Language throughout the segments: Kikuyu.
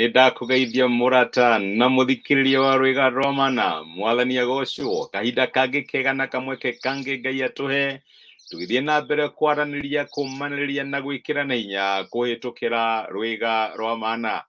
Nĩndakũgeithia mũrata na mũthikĩrĩria wa Rwĩga rwa Mana. Mwathani agocwo. Kahinda kangĩ kega na kamweke kangĩ Ngai atũhe tũgĩthiĩ na mbere kwaranĩria, kũmanĩrĩria na gwĩkĩrana hinya kũhĩtũkĩra Rwĩga rwa Mana.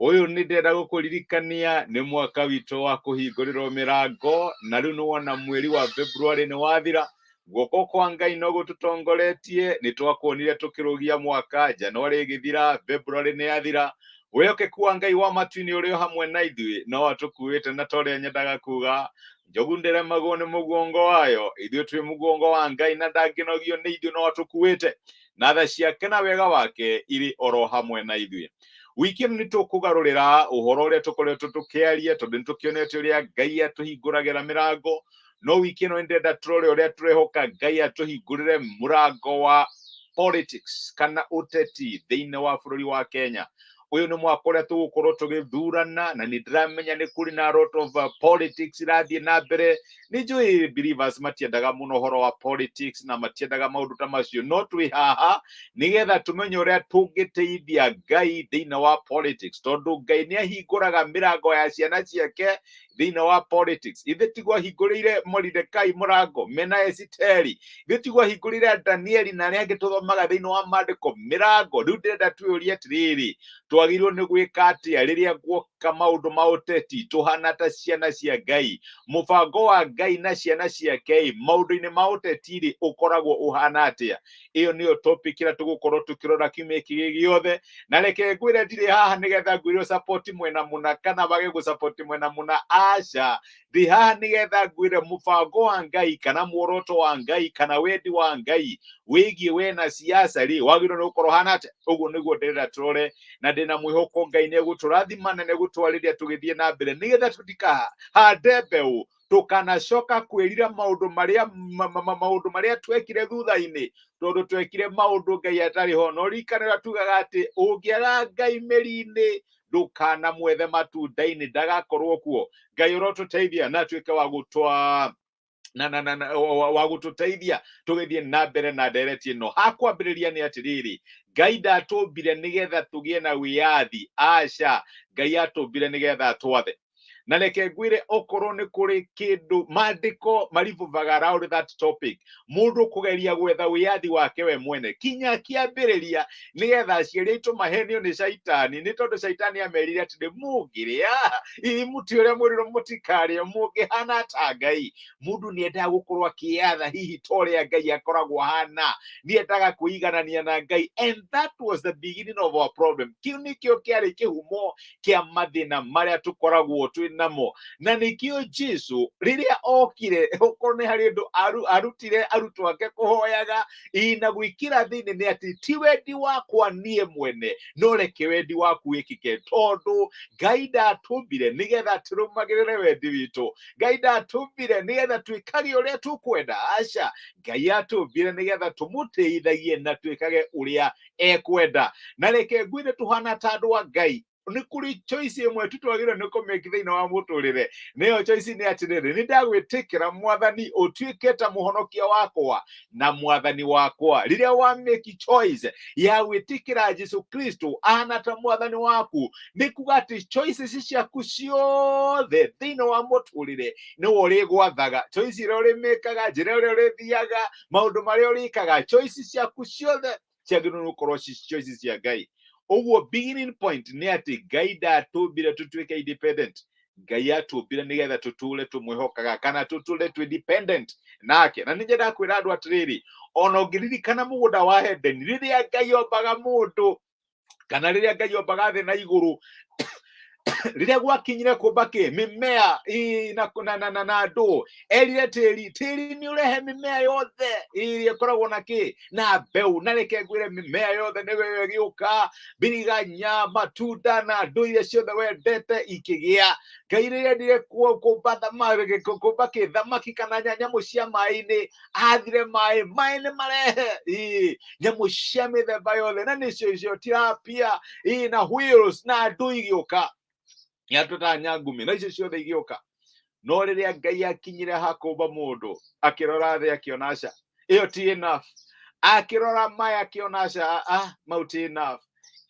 Ũyũ nĩ ndĩrenda gũkũririkania nĩ mwaka witũ wa kũhingũrĩrwo mĩrango, na rĩu nĩwona mweri wa February nĩ wathira. Guoko kwa Ngai no gũtũtongoretie. Nĩ twakuonire tũkĩrũgia mwaka, January ĩgĩthira, February nĩ yathira. Wĩhokeku wa Ngai wa matu-inĩ ũrĩ o hamwe na ithuĩ, no atũkuĩte. Na ta ũrĩa nyendaga kuga, njogu ndĩremagwo nĩ mũguongo wayo. Ithuĩ twĩ mũguongo wa Ngai na ndangĩnogio nĩ ithuĩ, no atũkuĩte na tha ciake na wega wake irĩ oro hamwe na ithuĩ. Wiki ĩno nĩ tũkũgarũrĩra ũhoro ũrĩa tũkoretwo tũkĩaria, tondũ nĩ tũkĩonete ũrĩa Ngai atũhingũragĩra mĩrango. No wiki ĩno ndĩrenda tũrore ũrĩa tũrehoka Ngai atũhingũrĩre mũrango wa politics kana ũteti thĩinĩ wa bũrũri wa Kenya. Ũyũ nĩ mwaka ũrĩa tũgũkorwo tũgĩthurana, na nĩ ndĩramenya nĩ kũrĩ na lot of politics irathiĩ na mbere. Nĩ njũĩ believers matiendaga mũno ũhoro wa politics na matiendaga maũndũ ta macio, no twĩ haha nĩgetha tũmenye ũrĩa tũngĩteithia Ngai thĩinĩ wa politics, tondũ Ngai nĩ ahingũraga mĩrango ya ciana ciake thĩinĩ wa politics. Ithe tiguo ahingũrĩire Moridekai mũrango mena Esiteri? Ithe tiguo ahingũrĩire Danieli na arĩa angĩ tũthomaga thĩinĩ wa maandĩko mĩrango? Rĩu ndĩrenda twĩyũrie atĩrĩrĩ, twagĩrĩirwo nĩ gwĩka atĩa rĩrĩa guoka maũndũ ma ũteti tũhana ta ciana cia Ngai? Mũbango wa Ngai na ciana ciake maũndũ-inĩ ma ũteti rĩ, ũkoragwo ũhana atĩa? Ĩyo nĩyo topic ĩrĩa tũgũkorwo tũkĩrora kiumia gĩkĩ gĩothe. Na reke ngwĩre, ndirĩ haha nĩgetha ngwĩre support mwena mũna kana wage gũ mwena mũna. Aca, ndĩ haha nĩgetha ngwĩre mũbango wa Ngai kana muoroto wa Ngai kana wendi wa Ngai wĩgiĩ we na siasa rĩ, wagĩrĩirwo nĩ gũkorwo hana atĩa. Ũguo nĩguo ndĩrenda tũrore, na ndĩna mwĩhoko Ngai nĩ egũtũrathima na nĩ egũtwarĩria tũgĩthiĩ na mbere, nĩgetha tũtikahande mbeũ tũkanacoka kwĩrira maũndũ marĩa maũndũ marĩa twekire thutha-inĩ, tondũ twekire maũndũ Ngai atarĩ ho. No ririkana tugaga atĩ ũngĩaga Ngai mĩri-inĩ, ndũkanamwethe matunda-inĩ, ndagakorwo kuo. Ngai ũrotũteithia na atuĩke wa gũtwa na na na, na wa gũtũteithia tũgĩthiĩ na mbere na ndereti ĩno. Hakwambĩrĩria nĩ atĩrĩrĩ, Ngai ndatũmbire nĩgetha tũgĩe na wĩyathi. Aca, Ngai atũmbire nĩgetha atwathe. Na reke ngwĩre, okorwo nĩ kũrĩ kĩndũ maandĩko marivuvaga around that topic, mũndũ kũgeria gwetha wĩyathi wake we mwene, kinya kĩambĩrĩria, nĩgetha aciari aitũ mahenio nĩ Caitani, nĩ tondũ Caitani amerire atĩ nĩ mũngĩrĩa hihi mũtĩ ũrĩa mwĩrĩrwo mũtikarĩe, mũngĩhana ta Ngai. Mũndũ nĩ endaga gũkorwo akĩyatha hihi ta ũrĩa Ngai akoragwo ahana, nĩ endaga kwĩiganania na Ngai, and that was the beginning of our problem. Kĩu nĩkĩo kĩarĩ kĩhumo kĩa mathĩna marĩa tũkoragwo twĩ namo, na nĩkĩo Jesu rĩrĩa okire, okorwo nĩ harĩ ũndũ arutire arutwo ake kũhoyaga ĩ na gwĩkĩra thĩinĩ, nĩ atĩ ti wendi wakwa niĩ mwene, no reke wendi waku wĩkĩke, tondũ Ngai ndatũmbire nĩgetha tũrũmagĩrĩre wendi witũ. Ngai ndatũmbire nĩgetha twĩkage ũrĩa tũkwenda. Aca, Ngai atũmbire nĩgetha tũmũtĩithagie na twĩkage ũrĩa ekwenda. Na reke ngwĩre, tũhana ta andũ a Ngai, nĩ kũrĩ choice ĩmwe tu twagĩrĩirwo nĩ kũmĩki thĩinĩ wa mũtũrĩre. Nĩyo choice nĩ atĩrĩrĩ, nĩ ndagwĩtĩkĩra Mwathani ũtuĩke ta mũhonokia wakwa na Mwathani wakwa. Rĩrĩa wa make choice ya gwĩtĩkĩra Jesu Kristo ahana ta Mwathani waku, nĩ kuga atĩ choices ciaku ciothe thĩinĩ wa mũtũrĩre nĩwe ũrĩgwathaga. Choice ĩrĩa ũrĩmĩkaga, njĩra ĩrĩa ũrĩthiaga, maũndũ marĩa ũrĩkaga, choice ciaku ciothe ciagĩrĩirwo nĩ gũkorwo ci choice cia Ngai. Ũguo beginning point nĩ atĩ Ngai ndatũmbire tũtuĩke independent. Ngai atũmbire nĩgetha tũtũre tũmwĩhokaga kana tũtũre twĩ dependent nake. Na nĩ nyendaga kwĩra andũ atĩrĩrĩ, ona ũngĩririkana mũgũnda wa Edeni, rĩrĩa Ngai ombaga mũndũ kana rĩrĩa Ngai ombaga thĩ na igũrũ, rĩrĩa gwakinyire kũmba kĩ mĩmea ĩ, na, na, na, na, na andũ, erire tĩri, tĩri nĩ ũrehe mĩmea yothe ĩrĩa ĩkoragwo na kĩ na mbeũ. Na reke ngwĩre, mĩmea yothe nĩwe ĩgĩũka, mbiriganya, matunda na andũ iria ciothe wendete ikĩgĩa. Ngai rĩrĩa endire kũmba thamaki, kũmba kĩ thamaki kana nyamũ cia maĩ-inĩ, athire maĩ, maĩ nĩ marehe ĩ, nyamũ cia mĩthemba yothe, na nĩcio icio tilapia ĩ, na whales na andũ igĩũka, yatũta nyangumi na icio ciothe igĩũka. No rĩrĩa Ngai akinyire hakũmba mũndũ, akĩrora thĩ akĩona aca, ĩyo ti enough. Akĩrora maĩ akĩona aca, ah, mau ti enough.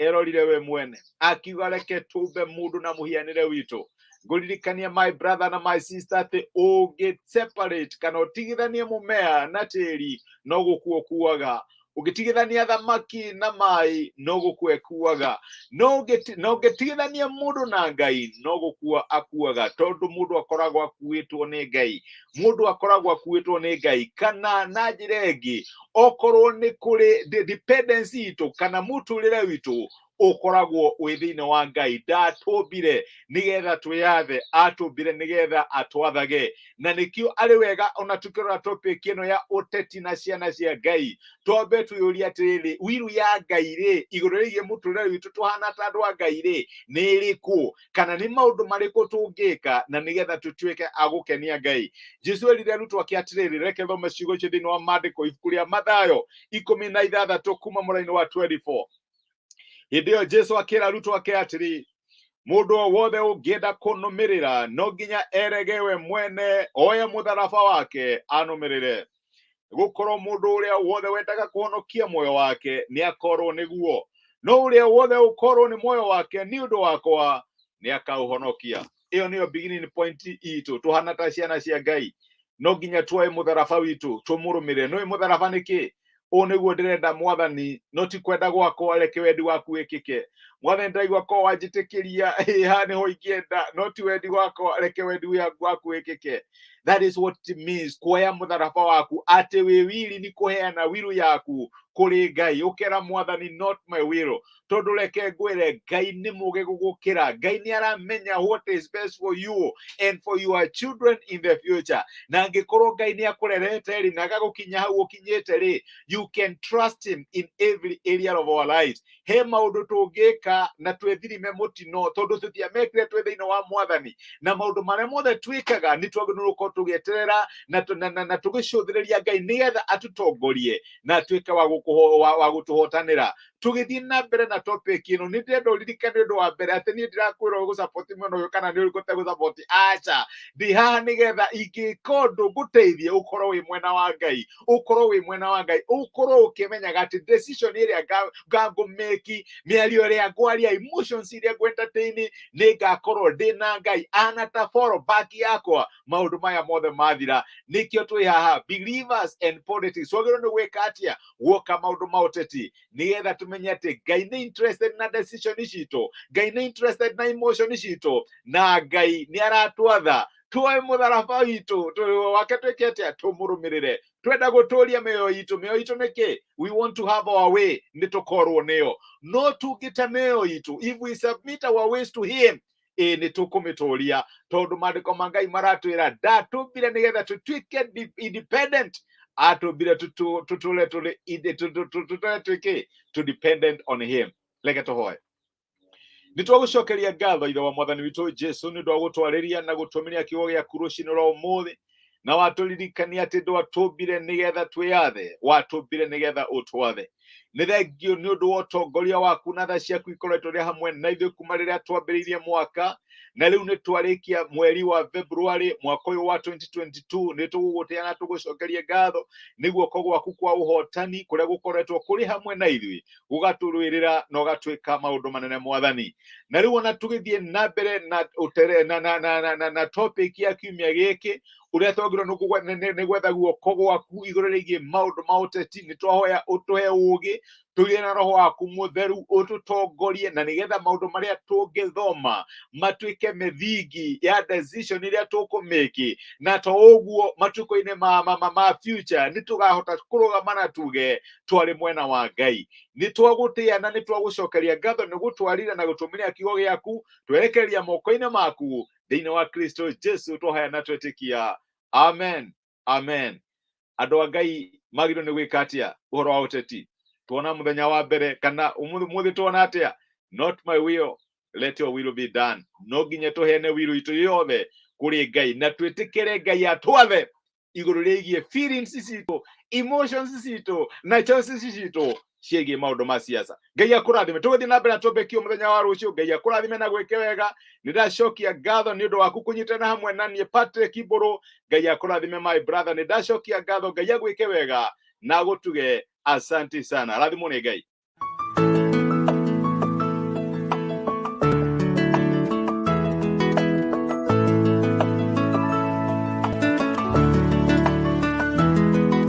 Erorire we mwene akiuga reke tũmbe mũndũ na mũhianĩre witũ. Ngũririkania, my brother na my sister, atĩ ũngĩ separate kana ũtigithanie mũmea na tĩri, no gũkua ũkuaga. Ũngĩtigithania thamaki na maĩ, no gũkua ĩkuaga. No ũngĩtigithania mũndũ na Ngai, no gũkua akuaga, tondũ mũndũ akoragwo akuĩtwo nĩ Ngai. Mũndũ akoragwo akuĩtwo nĩ Ngai. Kana na njĩra ĩngĩ, okorwo nĩ kũrĩ dependency itũ kana mũtũrĩre witũ ũkoragwo wĩ thĩinĩ wa Ngai. Ndatũmbire nĩgetha twĩyathe, atũmbire nĩgetha atwathage. Na nĩkĩo arĩ wega ona tukĩrora topic ĩno ya ũteti na ciana cia Ngai, twambe twĩyũrie atĩrĩrĩ, wiru ya Ngai rĩ igũrũ rĩgiĩ mũtũrĩre witũ tũhana ta andũ a Ngai rĩ nĩ ĩrĩkũ, kana nĩ maũndũ marĩkũ tũngĩka na nĩgetha tũtuĩke a gũkenia Ngai? Jesu erire arutwo ake atĩrĩrĩ, reke thome ciugo icio thĩinĩ wa maandĩko, ibuku rĩa Mathayo 16 kuma mũraini wa 24. Hĩndĩ ĩyo Jesu akĩra arutwo ake atĩrĩ, mũndũ o wothe ũngĩenda kũnũmĩrĩra no nginya erege we mwene, oye mũtharaba wake, anũmĩrĩre. Gũkorwo mũndũ ũrĩa wothe wendaga kũhonokia muoyo wake nĩ akorwo nĩguo, no ũrĩa wothe ũkorwo nĩ muoyo wake nĩ ũndũ wakwa nĩ akaũhonokia. Ĩyo nĩyo beginning point itũ. Tũhana ta ciana cia Ngai, no nginya tuoe mũtharaba witũ tũmũrũmĩrĩre. Nĩũĩ mũtharaba nĩ kĩ? Ũũ nĩguo ndĩrenda, Mwathani, no ti kwenda gwakwa, reke wendi waku wĩkĩke. Mwathani, ndaigua ko wanjĩtĩkĩria haha nĩho ingĩenda, no ti wendi wakwa, reke wendi waku wĩkĩke. That is what it means kuoya mũtharaba waku, atĩ wĩ wili ni kũheana wiru yaku kũrĩ Ngai, ũkera Mwathani, "Not my will." Tondũ reke ngwĩre, Ngai nĩ mũgĩ gũgũkĩra. Ngai nĩ aramenya what is best for you and for your children in the future. Na angĩkorwo Ngai nĩ akũrerete rĩ na agagũkinya hau ũkinyĩte rĩ, you can trust him in every area of our lives. He maũndũ tũngĩka na twĩthirime mũtino tondũ tũtiamekire twĩ thĩinĩ wa Mwathani. Na maũndũ marĩa mothe twĩkaga nĩ twagĩrĩirwo gũkorwo tũgĩeterera na tũgĩcũthĩrĩria Ngai nĩgetha atũtongorie na atuĩke wa gũtũhotanĩra. Tũgĩthiĩ na mbere na topic ĩno, nĩ ndĩrenda ũririkane ũndũ wa mbere atĩ niĩ ndirakwĩra ũgũsupport mwena ũyũ kana nĩ ũrĩkũ ũtegũsupport. Aca, ndĩ haha nĩgetha ingĩka ũndũ ngũteithie ũkorwo wĩ mwena wa Ngai, ũkorwo wĩ mwena wa Ngai, ũkorwo ũkĩmenyaga atĩ decision ĩrĩa ngũmĩki, mĩario ĩrĩa ngwaria, emotions iria ngũ-entertain, nĩ ngakorwo ndĩ na Ngai ana ta fall back yakwa maũndũ maya mothe mathira. Nĩkĩo twĩ haha, believers and politics. Twagĩrĩirwo nĩ gwĩka atĩa guoka maũndũ ma ũteti, nĩgetha tũmenye atĩ Ngai nĩ interested na decision citũ, Ngai nĩ interested na emotion citũ, na Ngai nĩ aratwatha tuoe mũtharaba witũ wake twĩke atĩa? Tũmũrũmĩrĩre. Twenda gũtũria mĩoyo itũ. Mĩoyo itũ nĩkĩ? We want to have our way. Nĩ tũkorwo nĩyo, no tũngĩte mĩoyo itũ, if we submit our ways to him, ĩ nĩ tũkũmĩtũria, tondũ maandĩko ma Ngai maratwĩra ndatũmbire nĩgetha tũtuĩke independent, atũmbire tũtũre tũrĩ tũtũre twĩke to dependent on him. Reke tũhoe. Nĩ twagũcokeria ngatho, Ithe wa Mwathani witũ Jesu, nĩ ũndũ wa gũtwarĩria na gũtũmĩria kiugo gĩaku rũcinĩ rwa ũmũthĩ, na watũririkania atĩ ndwatũmbire nĩgetha twĩyathe, watũmbire nĩgetha ũtwathe. Nĩ thengio nĩ ũndũ wa ũtongoria waku na tha ciaku ikoretwo rĩ hamwe na ithuĩ kuma rĩrĩa twambĩrĩirie mwaka, na rĩu nĩ twarĩkia mweri wa February mwaka ũyũ wa 2022. Nĩ tũgũgũtĩa na tũgũcokerie ngatho nĩ guoko gwaku kwa ũhotani kũrĩa gũkoretwo kũrĩ hamwe na ithuĩ, gũgatũrũĩrĩra na ũgatwĩka maũndũ manene, Mwathani. Na rĩu ona tũgĩthiĩ na mbere na ũtere na topic ya kiumia gĩkĩ, ũrĩa twagĩrĩirwo nĩ gwetha guoko gwaku igũrũ rĩgiĩ maũndũ ma ũteti, nĩ twahoya ũtũhe ũũgĩ, tũgĩe na Roho waku Mũtheru ũtũtongorie, na nĩgetha maũndũ marĩa tũngĩthoma matuĩke mĩthingi ya decision iria tũkũmĩki, na to ũguo, matukũ-inĩ ma future nĩ tũgahota kũrũgama na tuge twarĩ mwena wa Ngai. Nĩ twagũtĩa na nĩ twagũcokeria ngatho nĩ gũtwarira na gũtũmĩria kiugo gĩaku. Twerekeria moko-inĩ maku thĩinĩ wa Kristo Jesu tũhaya na twetĩkia, amen, amen. Andũ a Ngai magĩrĩirwo nĩ gwĩka atĩa ũhoro wa ũteti? Tuona mũthenya wa mbere kana ũmũthĩ tuona atĩa? Not my will, let your will be done. No nginya tũheane wiru itũ yothe kũrĩ Ngai na twĩtĩkĩre Ngai atwathe igũrũ rĩgiĩ feelings citũ, emotions citũ na choices citũ ciĩgiĩ maũndũ ma siasa. Ngai akũrathime. Tũgũthiĩ na mbere na topic mũthenya wa rũciũ. Ngai akũrathime na gwĩke wega. Nĩ ndacokia ngatho nĩ ũndũ waku kũnyitana hamwe na niĩ, Patrick Mbũrũ. Ngai akũrathime, my brother. Nĩ ndacokia ngatho. Ngai agwĩke wega na gũtuge. Asante sana, rathimwo nĩ Ngai.